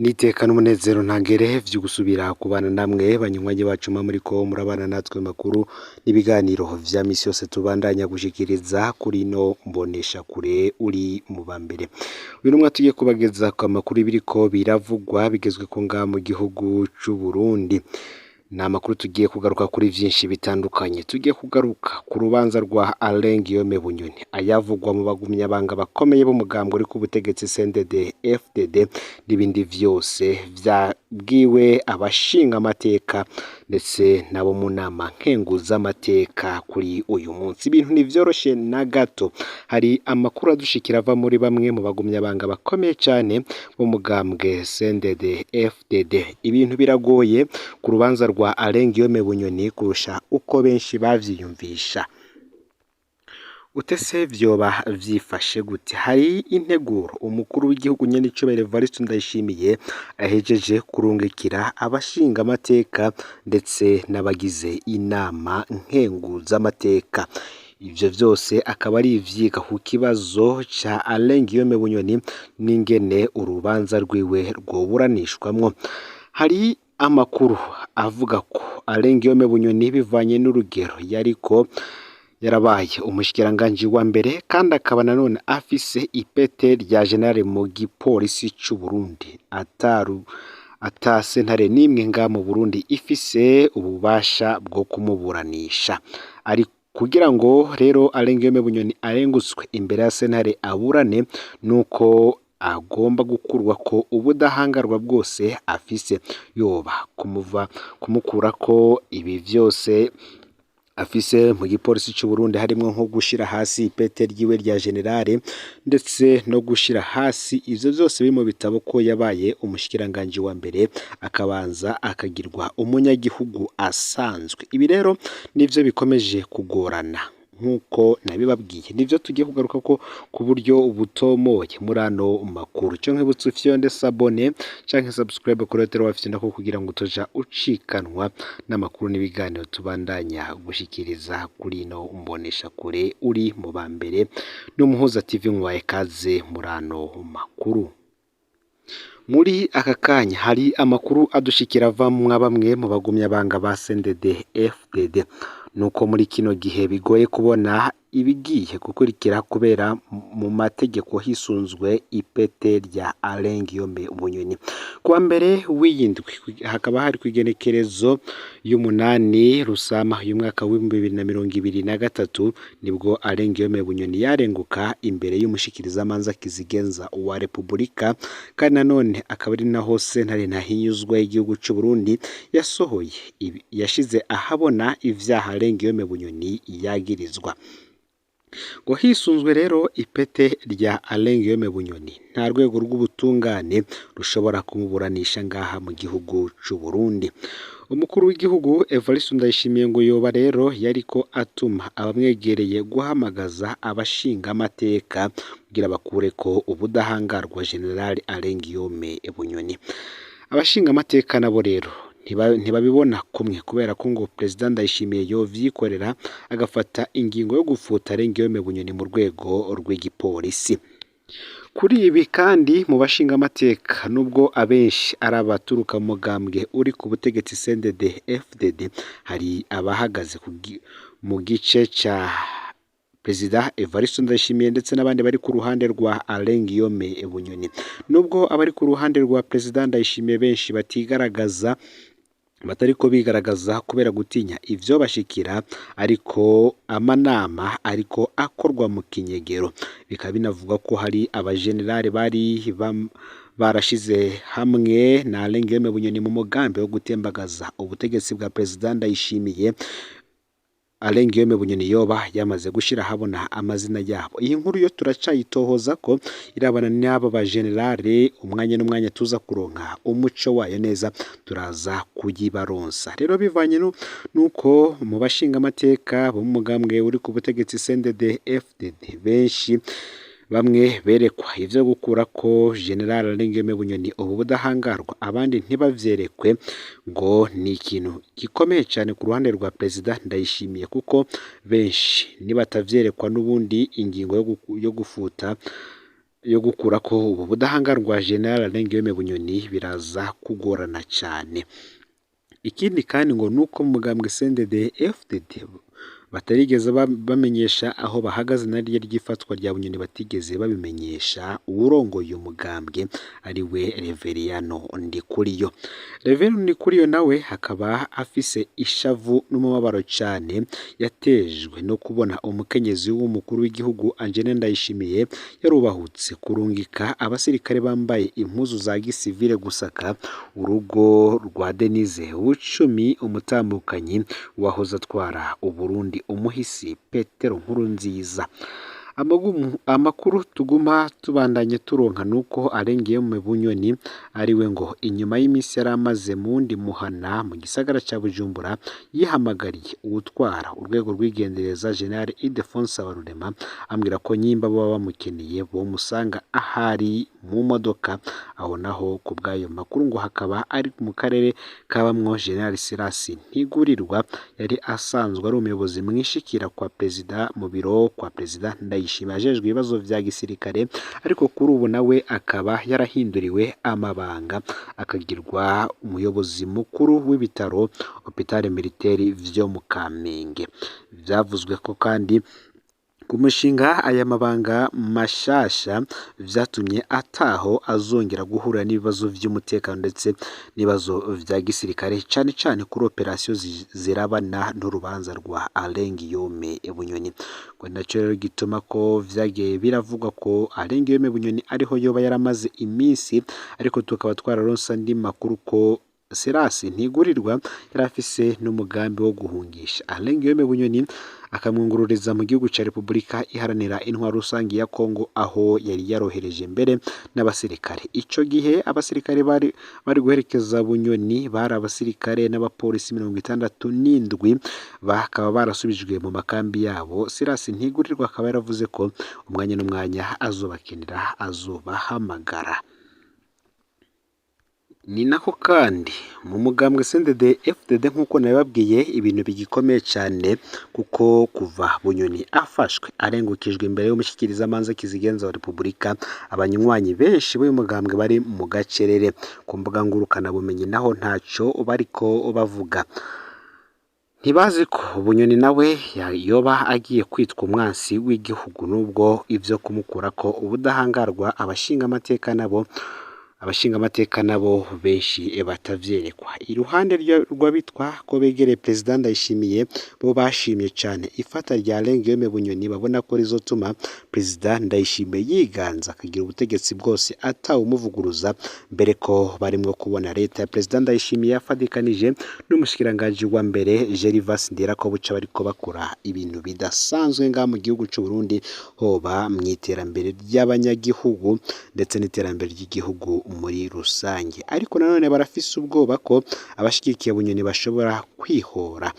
N'iteka n'umunezero ntangere vyo gusubira kubana namwe banywanyi bacu mwa muriko murabana natwe makuru n'ibiganiro vya misi yose tubandanya gushikiriza kuri ino mboneshakure uri mu ba mbere. Uyu numwe tugiye kubageza ku makuru biriko biravugwa bigezweko ngaha mu gihugu c'u Burundi. Ni amakuru tugiye kugaruka kuri vyinshi bitandukanye. Tugiye kugaruka ku rubanza rwa Alain Guillaume Bunyoni, ayavugwa mu bagumyabanga bakomeye b'umugambwe uri ku butegetsi CNDD FDD n'ibindi vyose vyabwiwe abashinga amateka ndetse nabo mu nama nkenguzamateka kuri uyu munsi. Ibintu ntivyoroshe na gato. Hari amakuru adushikira ava muri bamwe mu bagumyabanga bakomeye cane b'umugambwe CNDD FDD. Ibintu biragoye ku rubanza rwa Alain Guillaume Bunyoni kurusha uko benshi bavyiyumvisha. Utese vyoba vyifashe gute? Hari integuro umukuru w'igihugu nyenicubahiro Evariste Ndayishimiye ahejeje kurungikira abashinga amateka ndetse n'abagize inama nkenguzamateka. Ivyo vyose akaba ari ivyiga ku kibazo ca Alain Guillaume Bunyoni n'ingene urubanza rwiwe rwoburanishwamwo. Hari amakuru avuga ko Alain Guillaume Bunyoni bivanye n'urugero yariko yarabaye umushikiranganji wa mbere kandi akaba nanone afise ipete rya generale mu gipolisi c'u Burundi, ataru ata sentare n'imwe ngaha mu Burundi ifise ububasha bwo kumuburanisha. Ari kugira ngo rero Alain Guillaume Bunyoni arengutswe imbere ya sentare aburane, nuko agomba gukurwako ubudahangarwa bwose afise, yoba kumuva kumukurako ibi vyose afise mu gipolisi c'u Burundi, harimwo nko gushira hasi ipete ryiwe rya generale ndetse no gushira hasi ivyo vyose biri mu bitabo ko yabaye umushikiranganji wa mbere, akabanza akagirwa umunyagihugu asanzwe. Ibi rero nivyo bikomeje kugorana nk'uko nabibabwiye, nivyo tugiye kugaruka ko ku buryo butomoye muri ano makuru. Ico nkwibutsa, ufyonde s'abonner canke subscribe kuri hoteli wafyonda ko kugira ngo utoja ucikanwa n'amakuru n'ibiganiro tubandanya gushikiriza kuri ino mboneshakure uri mu ba mbere. N'Umuhuza TV nkwaye kaze muri ano makuru. Muri aka kanya hari amakuru adushikira ava mwa bamwe mu bagumyabanga ba CNDD FDD, nuko muri kino gihe bigoye kubona ibigiye gukurikira kubera mu mategeko hisunzwe ipete rya Alain Guillaume Bunyoni. Kuwa mbere w'iyindwi hakaba hari kw'igenekerezo y'umunani Rusama y'umwaka w'2023, nibwo Alain Guillaume Bunyoni yarenguka imbere y'umushikirizamanza kizigenza wa Repubulika, kandi nanone akaba ari naho sentare ntahinyuzwa y'igihugu c'u Burundi yasohoye yashize ahabona ivyaha Alain Guillaume Bunyoni yagirizwa. Ngo hisunzwe rero ipete rya Alain Guillaume Bunyoni, nta rwego rw'ubutungane rushobora kumuburanisha ngaha mu gihugu c'u Burundi. Umukuru w'igihugu Evariste Ndayishimiye ngo yoba rero yariko atuma abamwegereye guhamagaza abashinga amateka kugira bakureko ubudahangarwa General Alain Guillaume Bunyoni. Abashinga amateka nabo rero ntibabibona kumwe, kubera ko ngo Perezida Ndayishimiye yovyikorera agafata ingingo yo gufuta Alain Guillaume Bunyoni mu rwego rw'igipolisi. Kuri ibi kandi mu bashinga amateka, nubwo abenshi ari abaturuka mu mugambwe uri ku butegetsi CNDD FDD, hari abahagaze mu gice ca Perezida Evariste Ndayishimiye ndetse n'abandi bari ku ruhande rwa Alain Guillaume Bunyoni. Nubwo abari ku ruhande rwa Perezida Ndayishimiye benshi batigaragaza, batariko bigaragaza kubera gutinya ivyo bashikira, ariko amanama ariko akorwa mu kinyegero. Bikaba binavugwa ko hari abajenerali bari barashize hamwe na Alain Guillaume Bunyoni mu mugambi wo gutembagaza ubutegetsi bwa Perezida Ndayishimiye. Alain Guillaume Bunyoni yoba yamaze gushira ahabona amazina yabo. Iyi nkuru yo turacayitohoza ko irabana n'aba bajenerale, umwanya n'umwanya tuza kuronka umuco wayo neza turaza kuyibaronsa. Rero bivanye nuko mu bashinga amateka bo mu mugambwe uri ku butegetsi CNDD FDD benshi bamwe berekwa ivyo gukurako General Alain Guillaume Bunyoni ubu budahangarwa, abandi ntibavyerekwe, ngo ni ikintu gikomeye cane ku ruhande rwa Perezida Ndayishimiye, kuko benshi nibatavyerekwa n'ubundi ingingo yo gufuta yo gukurako ubu budahangarwa General Alain Guillaume Bunyoni biraza kugorana cane. Ikindi kandi ngo nuko mu mugambwe CNDD FDD batarigeze bamenyesha aho bahagaze na ryo ry'ifatwa rya Bunyoni batigeze babimenyesha uwurongoye umugambwe ari we Reveriyano Ndikuriyo. Reveriyano Ndikuriyo nawe akaba afise ishavu n'umubabaro cane yatejwe no kubona umukenyezi w'umukuru w'igihugu Angelina Ndayishimiye yarubahutse kurungika abasirikare bambaye impuzu za gisivile gusaka urugo rwa Denise Bucumi, umutambukanyi wahoze atwara Uburundi umuhisi Petero Nkurunziza. Amakuru tuguma tubandanye turonka nuko Alain Guillaume Bunyoni ariwe ngo inyuma y'iminsi yari amaze mu wundi muhana mu gisagara ca Bujumbura yihamagariye uwutwara urwego rw'igendereza General Ildefonse Habarurema ambwira ko nyimba boba bamukeneye bomusanga ahari mu modoka. Aho naho ku bw'ayo makuru ngo hakaba ari mu karere kabamwo General Silas Ntigurirwa yari asanzwe ari umuyobozi mwishikira kwa perezida mu biro kwa perezida Ndayishimiye ajejwe ibibazo vya gisirikare, ariko kuri ubu nawe akaba yarahinduriwe amabanga akagirwa umuyobozi mukuru w'ibitaro Hôpital Militaire vyo mu Kamenge. Vyavuzwe ko kandi ku mushinga aya mabanga mashasha vyatumye ataho azongera guhura n'ibibazo vy'umutekano ndetse n'ibibazo vya gisirikare cane cane kuri operasiyo zirabana n'urubanza rwa Alain Guillaume Bunyoni. Ngo naco rero gituma ko vyagiye biravugwa ko Alain Guillaume Bunyoni ariho yoba yaramaze iminsi, ariko tukaba twararonse andi makuru ko Silas Ntigurirwa yari afise n'umugambi wo guhungisha Alain Guillaume Bunyoni akamwungururiza mu gihugu ca Repubulika Iharanira Intwaro Rusangi ya Kongo, aho yari yarohereje mbere n'abasirikare. Ico gihe abasirikare bari guherekeza Bunyoni bari abasirikare n'abapolisi 67, bakaba barasubijwe mu makambi yabo. Silas Ntigurirwa akaba yaravuze ko umwanya n'umwanya azobakenera azobahamagara. Ni nako kandi mu mugambwe CNDD FDD nk'uko nabibabwiye ibintu bigikomeye cyane, kuko kuva Bunyoni afashwe arengukijwe imbere y'umushikirizamanza kizigenza wa Repubulika, abanywanyi benshi b'uyu mugambwe bari mu gacerere. Ku mbuga ngurukanabumenyi naho ntaco bariko bavuga, ntibazi ko Bunyoni nawe yoba agiye kwitwa umwansi w'igihugu, nubwo ivyo kumukurako ubudahangarwa abashingamateka nabo benshi batavyerekwa. Iruhande rw'abitwa ko begereye Perezida Ndayishimiye bo bashimye cane ifata rya Alain Guillaume Bunyoni, babona ko rizotuma Perezida Ndayishimiye yiganza akagira ubutegetsi bwose atawumuvuguruza, mbere ko barimwo kubona leta ya Perezida Ndayishimiye yafadikanije n'umushikiranganji wa mbere Gervais Ndirakobuca bariko bakora ibintu bidasanzwe ngaha mu gihugu c'u Burundi, hoba mw'iterambere ry'abanyagihugu ndetse n'iterambere ry'igihugu muri rusange. Ariko nanone barafise ubwoba ko abashigikiye Bunyoni bashobora kwihora.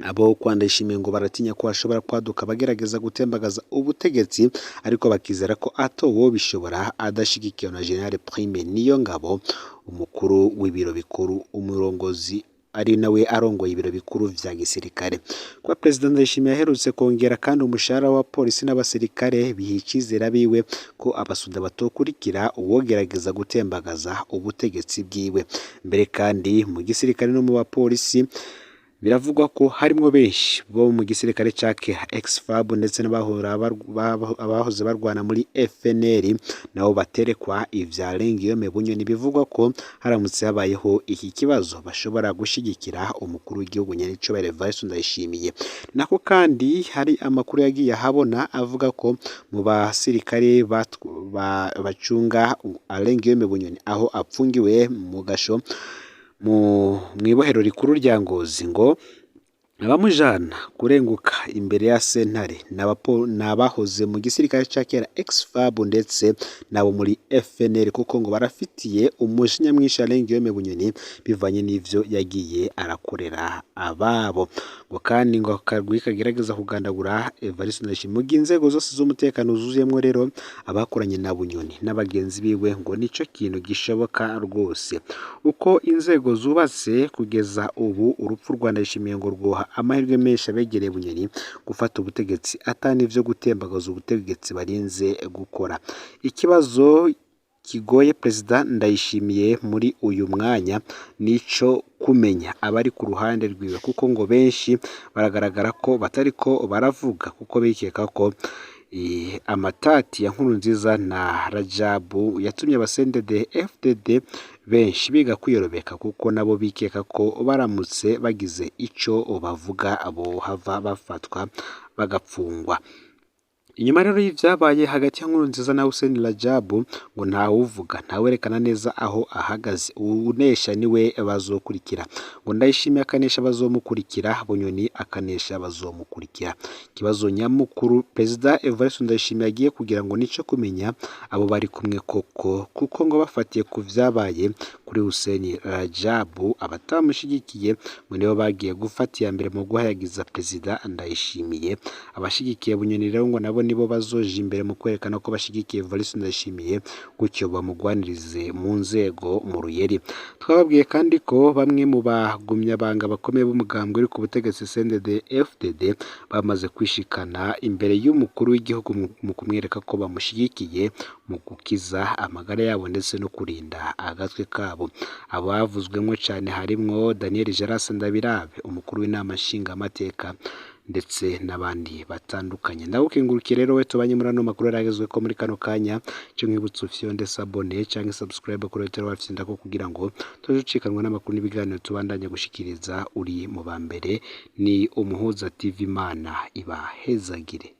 Abo kwa Ndayishimiye ngo baratinya ko bashobora kwaduka bagerageza gutembagaza ubutegetsi, ariko bakizera ko atowo bishobora adashigikiwe na General Prime Niyongabo, umukuru w'ibiro bikuru, umurongozi ari nawe arongoye ibiro bikuru vya gisirikare. Kuba Perezida Ndayishimiye aherutse kongera kandi umushahara wa polisi n'abasirikare biha icizere abiwe ko abasuda batokurikira uwogerageza gutembagaza ubutegetsi bwiwe. Mbere kandi mu gisirikare no mu bapolisi biravugwa ko harimwo benshi bo mu gisirikare ca kera ex-FAB ndetse n'abahoze barwana muri FNL nabo baterekwa ivya Alain Guillaume Bunyoni. Bivugwa ko haramutse habayeho iki kibazo bashobora gushigikira umukuru w'igihugu nyenicubahiro Evariste Ndayishimiye. Nako kandi hari amakuru yagiye ahabona avuga ko mu basirikare bacunga Alain Guillaume Bunyoni aho apfungiwe mu gasho mw'ibohero rikuru rya Ngozi, ngo abamujana kurenguka imbere ya sentare n'abahoze mu gisirikare ca kera ex-FAB ndetse nabo muri FNL, kuko ngo barafitiye umujinya mwinshi Alain Guillaume Bunyoni bivanye n'ivyo yagiye arakorera ababo. Ngo kandi ngo akagwi kagerageza kugandagura Evariste Ndayishimiye mu gihe inzego zose z'umutekano zuzuyemwo rero abakoranye na Bunyoni n'abagenzi biwe, ngo nico kintu gishoboka rwose. Uko inzego zubatse kugeza ubu, urupfu rwa Ndayishimiye ngo rwoha amahirwe menshi abegereye Bunyoni gufata ubutegetsi atani ivyo gutembagaza ubutegetsi barinze gukora. Ikibazo kigoye Perezida Ndayishimiye muri uyu mwanya nico kumenya abari ku ruhande rwiwe, kuko ngo benshi baragaragara ko batariko baravuga kuko bikeka ko amatati ya Nkurunziza na Rajabu yatumye abasendede FDD benshi biga kwiyorobeka, kuko nabo bikeka ko baramutse bagize ico bavuga bohava bafatwa bagapfungwa. Inyuma rero y'ivyabaye hagati ya Nkurunziza na Hussein Rajabu, ngo ntawuvuga, ntawerekana neza aho ahagaze, uwunesha niwe bazokurikira. Ngo Ndayishimiye akanesha bazomukurikira, Bunyoni akanesha bazomukurikira. Ikibazo nyamukuru Perezida Evariste Ndayishimiye agiye kugira ngo nico kumenya abo bari kumwe koko, kuko ngo bafatiye ku vyabaye kuri Hussein Rajabu, abatamushigikiye ngo nibo bagiye gufata iya mbere mu guhayagiza Perezida Ndayishimiye. Abashigikiye Bunyoni rero ngo nabo nibo bazoja imbere mu kwerekana ko bashigikiye Evariste Ndayishimiye, gutyo bamugwanirize mu nzego mu ruyeri. Twababwiye kandi ko bamwe mu bagumyabanga bakomeye b'umugambwe uri ku butegetsi CNDD FDD bamaze kwishikana imbere y'umukuru w'igihugu mu kumwereka ko bamushigikiye mu gukiza amagara yabo ndetse no kurinda agatwe kabo. Abavuzwemwo cane harimwo Daniel Jaras Ndabirabe, umukuru w'inama nshingamateka, ndetse n'abandi batandukanye. Ndagukengurukiye rero we tubanye muri ano makuru yaragezweko muri kano kanya, cyo nkwibutsa ufyonde s'abonner canke subscribe kuri Hotel Wafyindako kugira ngo tuje ucikanwa n'amakuru n'ibiganiro tubandanya gushikiriza uri mu ba mbere. Ni Umuhuza TV, Imana ibahezagire.